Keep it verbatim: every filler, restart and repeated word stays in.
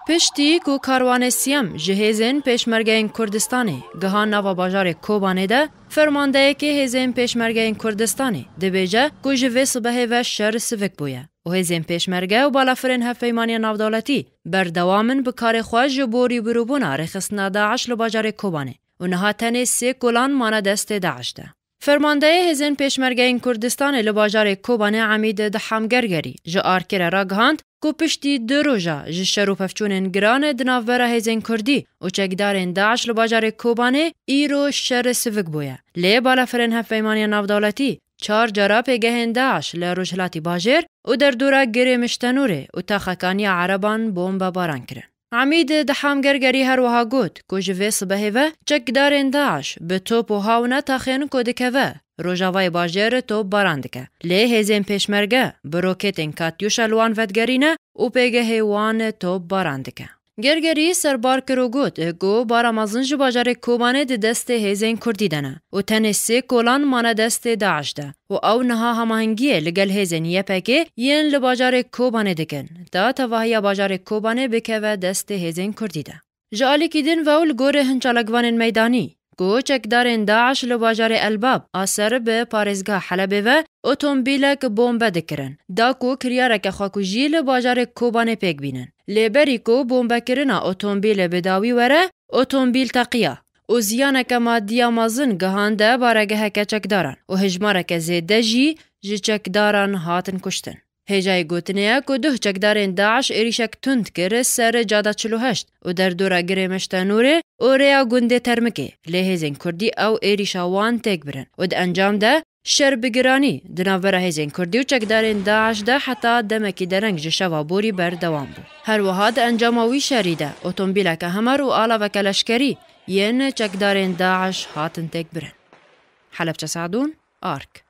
Piştî ku karwanê siyem ji hêzên pêşmergeyên Kurdistanê gihan nava bajarê Kobanê de, fermandeyekê hêzên pêşmergeyên Kurdistanê dibêje ku ji vê sibehê ve şer sivik bûye û hêzên pêşmerge û balafirên hevpeymaniya navdewletî berdewam in bi karê xwe ji bo rûbirûbûna rêxistina DAIŞ li bajarê Kobanê û niha tenê sê kolan mane destê DAIŞ de. Fermandeyê hêzên pêşmergeyên Kurdistanê li bajarê Kobanê Emîd Diham Gergerî ji ARKê re ragihand ku piştî du roja ji şer û pevçûnên giran di navbera hêzên Kurdî û çekdarên DAIŞ li bajarê Kobanê, îro şer sivik bûye. Lê balafirên hevpeymaniya navdewletî çar cara pêgehên DAIŞ li rojhilatî bajêr û derdora Girê Miştenûrê û taxa Kaniya Ereban bombebaran kirin. Emîd Diham Gergerî her wiha got ku ji vê sibehê ve çekdarên DAIŞ bi top û hawna taxên ku dikeve rojavayê bajêr topbaran dike. Lê hêzên pêşmerge bi roketên Katyuşa li wan vedigerîne û pêgehê wan topbaran dike. Gergerî serbar kir û got ku bara mezin ji bajarê Kobanê di destê hêzên Kurdî de ne û tenê sê kolan mane destê DAIŞ de û ew niha hemahengiyê li gel hêzên Y P G yên li bajarê Kobanê dikin, ta tevahiya bajarê Kobanê bikeve destê hêzên Kurdî de. Ji alîkî din ve û li gorî hin çalakvanên meydanî, ku çekdarên DAIŞ li bajarê Elbab a ser bi parêzgeha Helebê ve otomobîlek bombe dikirin, da ku kiryareke xwekujî li bajarê Kobanê pêk bînin. Lê berî ku bombekirina otomobîlê bi dawî were, otomobîl teqiya û ziyaneke madî ya mezin gihande baregeheke çekdaran û hejmareke zêde jî ji çekdaran hatin kuştin. Hêjayî gotinê ye ku duh çekdarên DAIŞ êrîşek tund kir ser cada çil û heşt û derdora Girê Meşte Nûrê û rêya gundê Termikê, lê hêzên Kurdî ew êrîşa wan têk birin û di encam de şer bi giranî di navbera hêzên Kurdî û çekdarên DAIŞ de heta demekî dereng ji şeva borî berdewam bû. Her wiha di encama wî şerî de otomobîleke Hummer û alaveke leşkerî yên çekdarên DAIŞ hatin têk birin. Helebçe Sadûn, ARK.